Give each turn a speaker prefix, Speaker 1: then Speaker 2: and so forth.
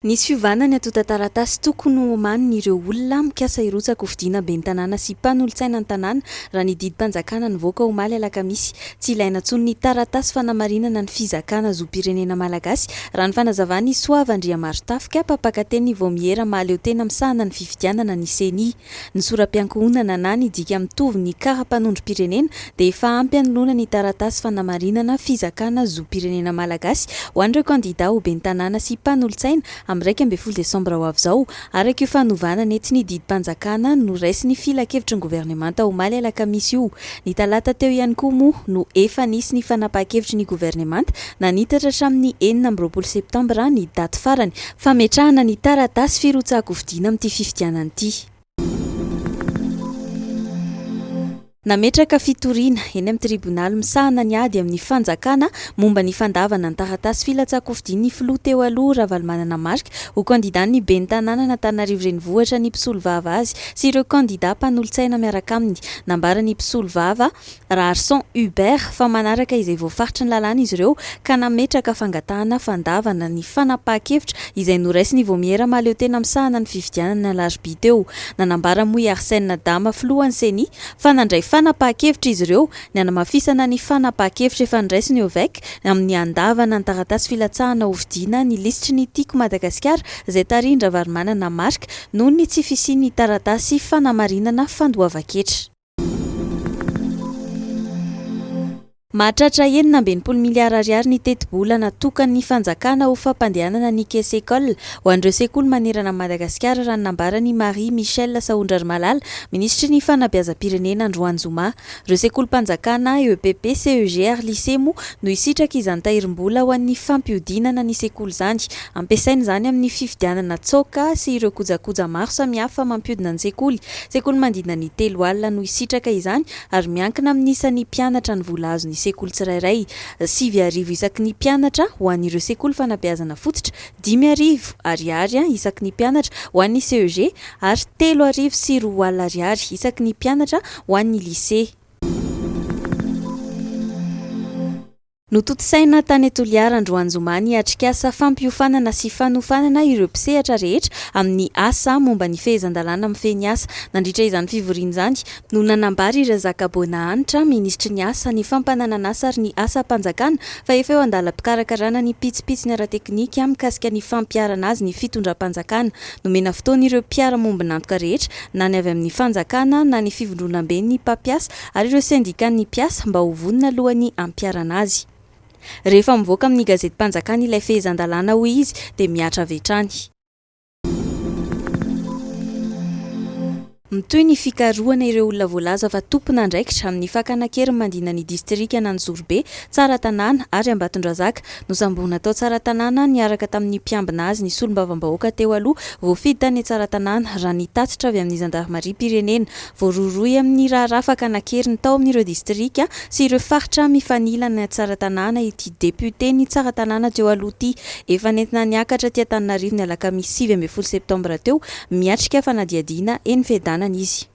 Speaker 1: Nisy fiovana ny antontan-taratasy tokony ho omanin'ireo olona mikasa hirotsaka ho fidiana ben'ny tanàna sy mpanolotsaina ny tanàna raha ny didim-panjakana nivoaka omaly alakamisy. Tsy ilaina intsony ny taratasy fanamarinana ny fizakana zom-pirenena malagasy raha ny fanazavan'i Soava Andriamarotafika, mpampakatenin'ny Vaomiera mahaleotena misahana ny fifidianana ny Ceni. Ny sora-piankohonana na ny dika mitovy ny kara-panondrom-pirenena dia efa ampy hanoloana ny taratasy fanamarinana fizakana zom-pirenena malagasy ho an'ireo kandidà ho ben'ny tanàna sy mpanolotsaina amin'ny 11 desambra ho avy izao, araka io fanovana nentin'ny didim-panjakana noraisin'ny filankevitry ny governemanta omaly alakamisy io. Ny talata teo ihany koa moa no efa nisy ny fanapahan-kevitry ny governemanta nanitatra hatramin'ny 26 septambra ny daty farany fametrahana ny taratasy firotsahan-kofidina amin'ity fifidianana ity. Nametraka fitoriana eny amin'ny tribonaly misahana ny ady amin'ny fanjakana momba ny fandavana ny taratasy filatsahan-kofidin'ny filoha teo aloha Ravalomanana Marc ho kandidan'ny ben'ny tanànan'Antananarivo Renivohitra ny mpisolovava azy sy ireo kandidà mpanolotsaina miaraka aminy. Nambaran'ny mpisolovava Raharison Hubert fa manaraka izay voafaritry ny lalàna izy ireo ka nametraka fangatahana fandavana ny fanapahan-kevitra izay noraisin'ny Vaomiera mahaleotena misahana ny fifidianana ny alarobia teo. Nanambara moa i Arsène Dama filohan'ny Ceni fa nandray fanapahan-kevitra izy ireo ny hanamafisana ny fanapahan-kevitra efa noraisin'ny OVEC amin'ny handavana ny taratasy filatsahana hofidiana ny lisitry ny Tiako Madagasikara izay tarihin-dRavalomanana Marc noho ny tsy fisian'ny taratasy fanamarinana fandoavan-ketra. Mahatratra 66 miliara ariary ny tetibola natokan'ny fanjakana ho fampandehanana ny Caisse École ho an'ireo sekoly manerana an'i Madagasikara raha ny nambaran'i Marie Michelle Sahondrarimalala, minisitry ny fanabeazam-pirenena androany zoma. Ireo sekolim-panjakana, EPP, CEG ary Lycée moa no hisitraka izany tahirim-bola ho an'ny fampihodinana ny sekoly izany. Ampiasaina izany amin'ny fividianana tsaoka sy ireo kojakoja maro samihafa mampihodina ny sekoly. Sekoly manodidina ny 30 no hisitraka izany ary miankina amin'ny isan'ny mpianatra ny vola azon'ny sekoly tsirairay, 9000 isaky ny mpianatra ho an'ireo sekoly fanabeazana fototra, 5000 ariary isaky ny mpianatra ho an'ny CEG ary 2200 ariary isaky ny mpianatra ho an'ny lycée. Notontosaina tany Toliara androany zoma ny atrikasa fampiofanana sy fanofanana ireo mpisehatra rehetra amin'ny asa momba ny fehezan-dalàna mifehy ny asa. Nandritra izany fivoriana izany no nanambara i Razaka Bonahanitra, minisitry ny asa, ny fampananan'asa ary ny asam-panjakana fa efa eo an-dalam-pikarakarana ny pitsopitsony ara-teknika mikasika ny fampiharana azy ny fitondram-panjakana. Nomena fotoana ireo mpiara-mombon'antoka rehetra na ny avy amin'ny fanjakana na ny fivondronamben'ny mpampiasa ary ireo sendikan'ny mpiasa mba ho vonona alohan'ny hampiharana azy. Rehefa mivoaka amin'ny gazetim-panjakana ilay fehezan-dalàna, hoy izy, dia mihatra avy hatrany. Mitohy ny fikarohana ireo olona voalaza fa tompon'andraikitra amin'ny fakana an-keriny mandina ny distrikan'Anjozorobe, Tsaratanàna ary Ambatondrazaka. Nosamborina tao Tsaratanàna niaraka tamin'ny mpiambina azy ny solombavambahoaka teo aloha voafidy tany Tsaratanàna, raha ny tatitra avy amin'ny zandarimariam-pirenena. Voarohirohy amin'ny raharaha fakana an-keriny tao amin'ireo distrika sy ireo faritra mifanila any Tsaratanàna ity depioten'i Tsaratanàna teo aloha ity. Efa nentina niakatra aty Antananarivo ny alakamisy 19 septambra teo, miatrika fanadihadiana eny Fiadanana izy.